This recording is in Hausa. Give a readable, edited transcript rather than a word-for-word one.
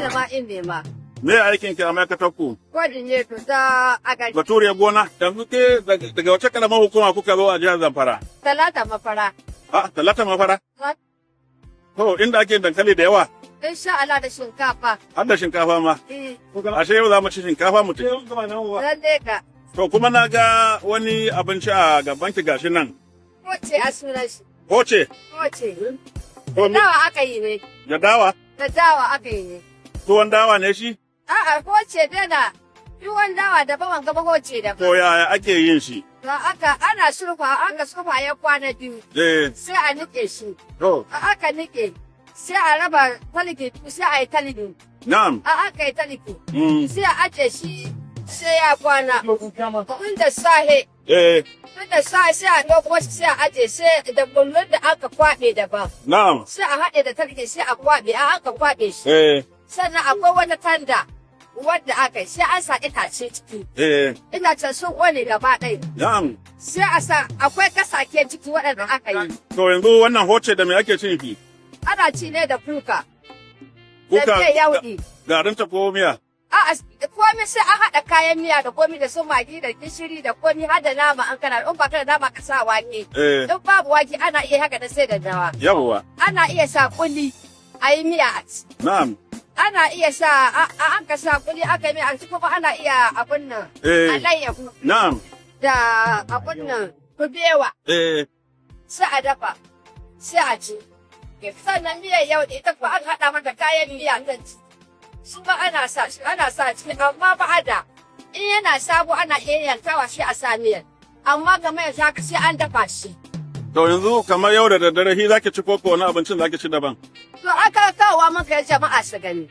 Malama Inema. Me aikin ki a ma'aikatar ku? Coordinator ta agari. Baturiyar gona. Yanzu ke daga wace karamar hukuma kuka zo a jihar Zamfara? Talata Mafara. A Talata Mafara? To inda ake dankali da yawa. Insha Allah da shinkafa. Har da shinkafa ma. Eh. Ashe yau za mu ci shinkafa mu ci. Lalle ka. To kuma na ga wani abinci a gaban ki gashi nan. Koce a sunan shi. Koce. Koce. To me- Dawa aka yi ne. Da dawa. Da dawa aka yi ne. Tuwon dawa ne shi? A'a, koce dana. Tuwon dawa daban, wanga ba koce daban. To yaya ake yin shi? To aka ana surfa, aka surfa ya kwana 2. Sai a nike shi. To. A aka nike. Sai a raba taliki, sai a yi taliki. Na'am. A aka yi taliki. Sai a aje shi sai ya kwana. Tun da sahe. Tun da sahe sai a ɗauko shi, sai a aje sai da kullun da aka kwaɓe daban. Na'am. Sai a haɗe da taliki, sai a kwaɓe, a aka kwaɓe shi. Sannan akwai wata tanda wadda aka yi, sai an sa itace ciki. Itacen sun ƙone gaba ɗaya. Na'am. Sai a sa, akwai kasake ciki waɗanda aka yi. To yanzu wannan hoce da me ake cin shi? Ana ci ne da kuka. Da Kuka. miyan yauɗi. Garinta ko miya? A'a, komai sai an haɗa kayan miya da komi da su magi da gishiri da komi har da nama an kana, in ba kana nama ka sa wake. In babu wake ana iya haka da sai da dawa. Yawwa. Ana iya sa kuli a yi miya a ci. Na'am. Ana iya sa an ka sa kuli aka yi miya a ci, kuma ana iya abun nan. Alayyahu. Na'am. Da abun nan kubewa. Sai a dafa sai a ci. Sannan miyar yau da ita kuma an haɗa mata kayan miya ta ci. Su ma ana sa shi, ana sa shi, amma ba a da. In yana sabo ana iya yankawa shi a sa miyar. Amma kamar yanzu haka sai an dafa shi. To yanzu kamar yau da daddare shi zaki ci koko wani abincin zaki ci daban? To aka kawowa muka yi jama'a su gani.